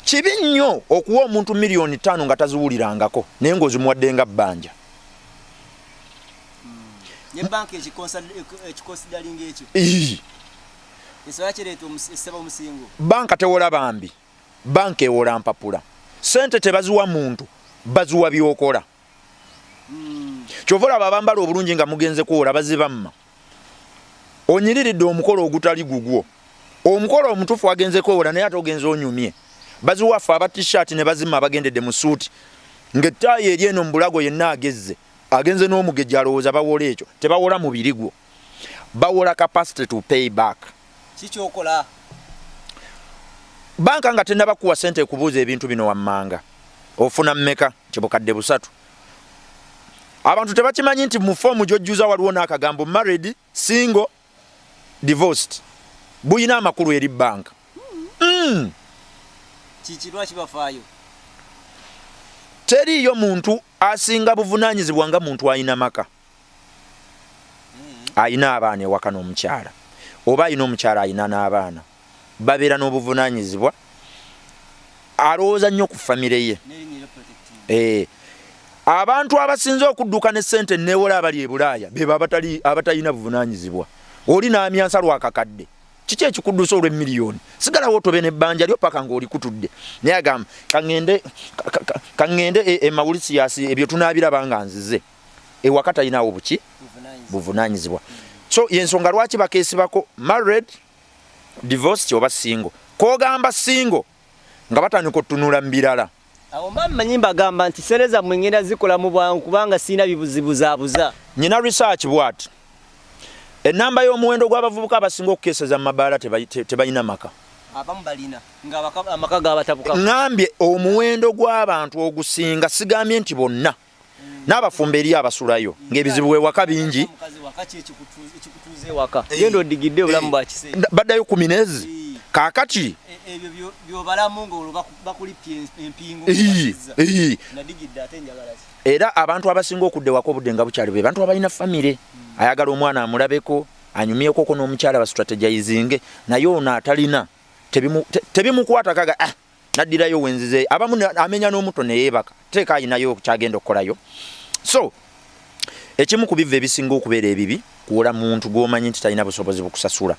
Kibi nnyo okuwa omuntu 5 miliyoni nga taziwulirangako, naye ng'ozimuwadde nga bbanja. Ne banka ekiconsideringa ekyo? Ii. Ensonga kireeta essaba omusingo. Banka tewola bambi, banka ewola mpapula. Sente tebaziwa muntu, baziwa byokola. Kyova olaba abambala obulungi nga mugenze kuwola bazibamma. Onyiriridde omukolo ogutali gugwo, omukolo omutuufu wagenze kwewola, naye ate ogenze onyumye. Baziwa ffe aba T-shirt ne bazimma abagendedde mu suuti ng'ettaayi eri eno mu bulago, yenna agezze agenze n'omugejja, alowooza bawola ekyo. Tebawola mubiri gwo, bawola capacity to pay back. Kikyokola. Banka nga tenaba kuwa sente ekubuuza ebintu bino wammanga: ofuna mmeka? 300,000. Abantu tebakimanyi nti mu foomu gy'ojjuza waliwo n'akagambo married, single, divorced. Buyina amakulu eri banka. Kiki lwaki bafaayo? Teriiyo muntu asinga buvunaanyizibwa nga muntu ayina maka, ayina abaana ewaka n'omukyala, oba ayina omukyala ayina n'abaana. Babeera n'obuvunaanyizibwa, alowooza nnyo ku famire ye. N'erinnya eryo protecting. Abantu abasinze okudduka ne ssente neewola abali e Bulaaya bebo abatalina buvunaanyizibwa. Oli n'amyansa lwakakadde. Kiki ekikuddusa olw'emiliyoni? Sigalawo otobe n'ebbanja lyo paka ng'olikutudde. Naye agamba kaŋŋende e Mauritius, ebyo tunaabiraba nga nzize ewaka. Talinawo buki? Buvunaanyizibwa. Buvunaanyizibwa. So yensonga lwaki bakeesibako married, divorced oba single. Kogamba single nga batandika otutunula mu birala. Awo mba mmanyi mbagamba nti sente zammwe ngenda zikola mu bwangu kubanga sirina bibuzibuzaabuza. Nyina research bwati: enamba y'omuwendo gw'abavubuka abasinga okukeeseza mu mabaala tebalina maka. Abamu balina nga amaka gabatabuka. Ŋŋambye omuwendo gw'abantu ogusinga, sigambye nti bonna. N'abafumbo eri abasulayo ng'ebizibu ewaka bingi. Mukazi waka ki ekikutuuza ewaka? Genda odigidde obulamu bwa kiseera. Baddayo 10 nezi. Kaakati Ebyo byobalamu ng'olwo bakulipya empingu. Ii. Nadigidde ate njagala ki? Era abantu abasinga okudda ewaka obudde nga bukyali be bantu abalina famire, ayagala omwana amulabeko, anyumyekoko n'omukyala, bastrategizinge. Naye ono atalina tebimukwata kaga, ah, naddirayo wenzize. Abamu amenya n'omuto neyeebaka, teeka ayinayo kyagenda okukolayo. So ekimu ku biva ebisinga okubeera ebibi kuwola muntu gw'omanyi nti talina busobozi bukusasula.